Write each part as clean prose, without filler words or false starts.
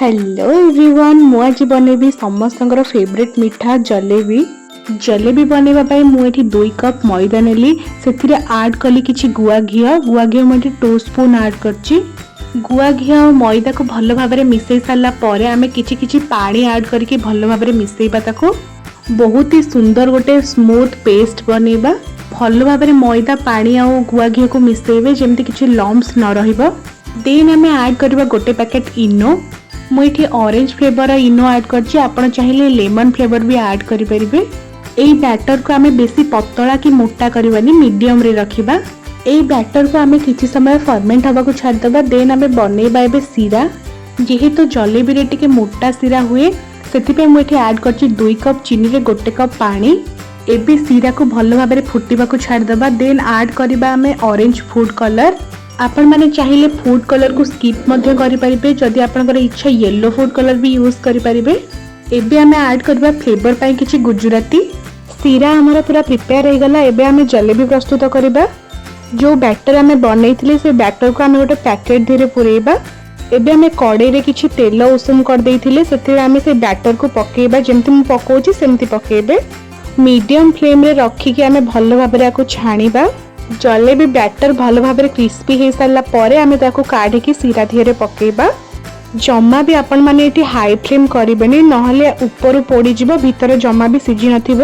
Hello everyone, ମୁଁ ଆଜି ବନେଇବି ସମସ୍ତଙ୍କର ଫେଭରେଟ୍ ମିଠା ଜଲେବି। ଜଲେବି ବନେଇବା ପାଇଁ ମୁଁ ଏଠି 2 କପ୍ ମଇଦା ନେଲି। ସେଥିରେ ଆଡ଼୍ କଲି କିଛି ଗୁଆ ଘିଅ। ଗୁଆ ଘିଅ ମୁଁ ଏଠି 2 ସ୍ପୁନ୍ ଆଡ଼୍ କରିଛି। ଗୁଆ ଘିଅ ଆଉ ମଇଦାକୁ ଭଲ ଭାବରେ ମିଶାଇ ସାରିଲା ପରେ ଆମେ କିଛି କିଛି ପାଣି ଆଡ଼୍ କରିକି ଭଲ ଭାବରେ ମିଶାଇବା ତାକୁ। ବହୁତ ହି ସୁନ୍ଦର ଗୋଟେ ସ୍ମୁଥ୍ ପେଷ୍ଟ ବନେଇବା। ଭଲ ଭାବରେ ମଇଦା, ପାଣି ଆଉ ଗୁଆ ଘିଅକୁ ମିଶାଇବେ, ଯେମିତି କିଛି ଲମ୍ପସ୍ ନ ରହିବ। ଦେନ୍ ଆମେ ଆଡ଼୍ କରିବା ଗୋଟେ ପ୍ୟାକେଟ୍ ଇନୋ। ମୁଁ ଏଠି ଅରେଞ୍ଜ ଫ୍ଲେଭର ଇନୋ ଆଡ଼୍ କରିଛି। ଆପଣ ଚାହିଁଲେ ଲେମନ୍ ଫ୍ଲେଭର ବି ଆଡ଼୍ କରିପାରିବେ। ଏଇ ବ୍ୟାଟରକୁ ଆମେ ବେଶୀ ପତଳା କି ମୋଟା କରିବାନି, ମିଡ଼ିୟମରେ ରଖିବା। ଏଇ ବ୍ୟାଟରକୁ ଆମେ କିଛି ସମୟ ଫର୍ମେଣ୍ଟ ହେବାକୁ ଛାଡ଼ିଦେବା। ଦେନ୍ ଆମେ ବନେଇବା ଏବେ ଶିରା। ଯେହେତୁ ଜଲେବିରେ ଟିକେ ମୋଟା ଶିରା ହୁଏ, ସେଥିପାଇଁ ମୁଁ ଏଠି ଆଡ଼୍ କରିଛି 2 କପ୍ ଚିନିରେ 1 କପ୍ ପାଣି। ଏବେ ଶିରାକୁ ଭଲ ଭାବରେ ଫୁଟିବାକୁ ଛାଡ଼ିଦେବା। ଦେନ୍ ଆଡ଼୍ କରିବା ଆମେ ଅରେଞ୍ଜ ଫୁଡ୍ କଲର୍। ଆପଣମାନେ ଚାହିଁଲେ ଫୁଡ୍ କଲର୍କୁ ସ୍କିପ୍ ମଧ୍ୟ କରିପାରିବେ। ଯଦି ଆପଣଙ୍କର ଇଚ୍ଛା, ୟେଲୋ ଫୁଡ୍ କଲର୍ ବି ୟୁଜ୍ କରିପାରିବେ। ଏବେ ଆମେ ଆଡ଼୍ କରିବା ଫ୍ଲେଭର ପାଇଁ କିଛି ଗୁଜୁରାତି। ଶିରା ଆମର ପୁରା ପ୍ରିପେୟାର ହେଇଗଲା। ଏବେ ଆମେ ଜଲେବି ପ୍ରସ୍ତୁତ କରିବା। ଯେଉଁ ବ୍ୟାଟର ଆମେ ବନେଇଥିଲେ, ସେ ବ୍ୟାଟରକୁ ଆମେ ଗୋଟେ ପ୍ୟାକେଟ୍ ଦେହରେ ପୂରେଇବା। ଏବେ ଆମେ କଡ଼େଇରେ କିଛି ତେଲ ଉଷୁମ କରିଦେଇଥିଲେ, ସେଥିରେ ଆମେ ସେ ବ୍ୟାଟରକୁ ପକେଇବା। ଯେମିତି ମୁଁ ପକଉଛି, ସେମିତି ପକେଇବେ। ମିଡ଼ିୟମ୍ ଫ୍ଲେମ୍ରେ ରଖିକି ଆମେ ଭଲ ଭାବରେ ଆକୁ ଛାଣିବା। ଜଲେବି ବ୍ୟାଟର ଭଲ ଭାବରେ କ୍ରିସ୍ପି ହେଇସାରିଲା ପରେ ଆମେ ତାକୁ କାଢ଼ିକି ଶିରା ଦିହରେ ପକେଇବା। ଜମା ବି ଆପଣମାନେ ଏଠି ହାଇ ଫ୍ଲେମ୍ କରିବେନି, ନହେଲେ ଉପରୁ ପୋଡ଼ିଯିବ, ଭିତରେ ଜମା ବି ସିଝି ନଥିବ।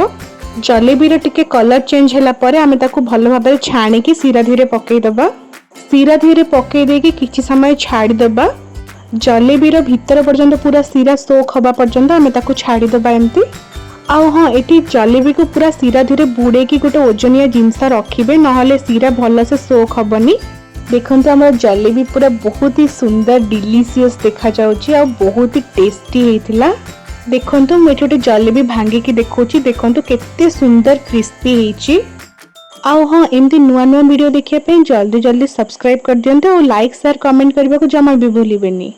ଜଲେବିର ଟିକେ କଲର୍ ଚେଞ୍ଜ ହେଲା ପରେ ଆମେ ତାକୁ ଭଲ ଭାବରେ ଛାଣିକି ଶିରା ଦିହରେ ପକେଇଦେବା। ଶିରା ଦିହରେ ପକେଇ ଦେଇକି କିଛି ସମୟ ଛାଡ଼ିଦେବା। ଜଲେବିର ଭିତର ପର୍ଯ୍ୟନ୍ତ ପୁରା ଶିରା ସୋକ୍ ହେବା ପର୍ଯ୍ୟନ୍ତ ଆମେ ତାକୁ ଛାଡ଼ିଦେବା ଏମିତି। ଆଉ ହଁ, ଏଠି ଜଲେବିକୁ ପୁରା ଶିରା ଦିହରେ ବୁଡ଼େଇକି ଗୋଟେ ଓଜନିଆ ଜିନିଷ ରଖିବେ, ନହେଲେ ଶିରା ଭଲସେ ସୋକ୍ ହେବନି। ଦେଖନ୍ତୁ, ଆମର ଜଲେବି ପୁରା ବହୁତ ହି ସୁନ୍ଦର, ଡିଲିସିୟସ୍ ଦେଖାଯାଉଛି ଆଉ ବହୁତ ହି ଟେଷ୍ଟି ହେଇଥିଲା। ଦେଖନ୍ତୁ, ମୁଁ ଏଠି ଗୋଟେ ଜଲେବି ଭାଙ୍ଗିକି ଦେଖାଉଛି। ଦେଖନ୍ତୁ, କେତେ ସୁନ୍ଦର କ୍ରିସ୍ପି ହେଇଛି। ଆଉ ହଁ, ଏମିତି ନୂଆ ନୂଆ ଭିଡ଼ିଓ ଦେଖିବା ପାଇଁ ଜଲ୍ଦି ଜଲ୍ଦି ସବସ୍କ୍ରାଇବ୍ କରିଦିଅନ୍ତୁ ଆଉ ଲାଇକ୍, ସେୟାର, କମେଣ୍ଟ କରିବାକୁ ଜମା ବି ଭୁଲିବେନି।